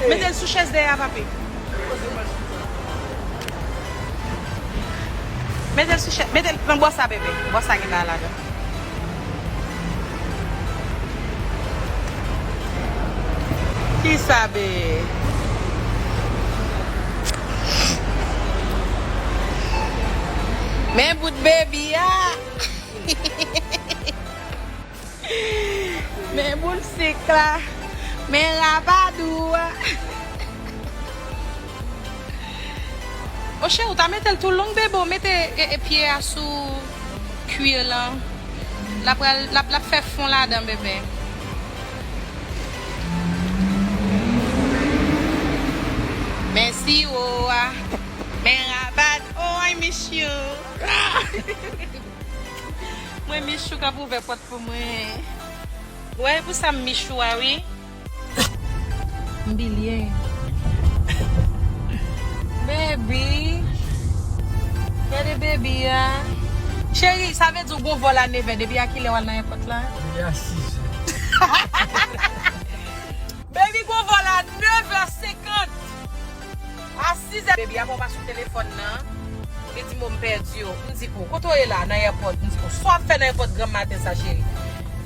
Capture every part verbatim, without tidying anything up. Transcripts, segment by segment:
Mete l sou chèz dèyè a, papi. Mete l sou chèz, mete l nan bò sa, bebe. Bò sa gen bagay ladan. Kisa, be? Men bout baby a. Men boul sik la. Men rapadou a. O cheri, ou ta mete l tou long, bebe, ou mete e, e pye a sou kwi lan. L ap pral, l ap, l ap fè fon ladan, bebe. Men siwo a. Men rapat. Oh, I miss you. Mwen Michou k ap ouvè pòt pou mwen. Wè, e pou sa m Michou a, wi. M bilye. Baby. Gade baby a. Cheri, sa vle di w gon vòl a nevè. Depi a kilè w al nan èpòt la? Depi a sizè. Baby, gon vòl a nevè senkant. A sizè, baby a pran pa sou telefòn nan. Li di, "Mo, m pèdi w." M di, "Pou, kote w ye la?" "Nan èpòt." M di, "Pou, sa w ap fè nan èpòt granm maten sa, cheri?"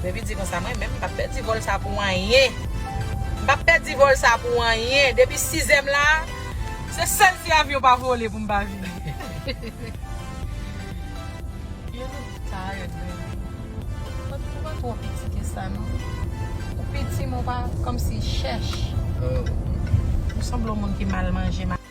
Baby di konsa, "Mwen menm, m p ap pèdi vòl sa pou anyen. M p ap pèdi vòl sa pou anyen. Depi sizè m la, se sèl si avyon pa vole pou m pa vini." You look tired, baby. Ou pa, ou pa twò piti ke sa, non. Ou piti, men ou pa kòmsi chèch. Oh. Ou sanble yon moun ki mal manje, mal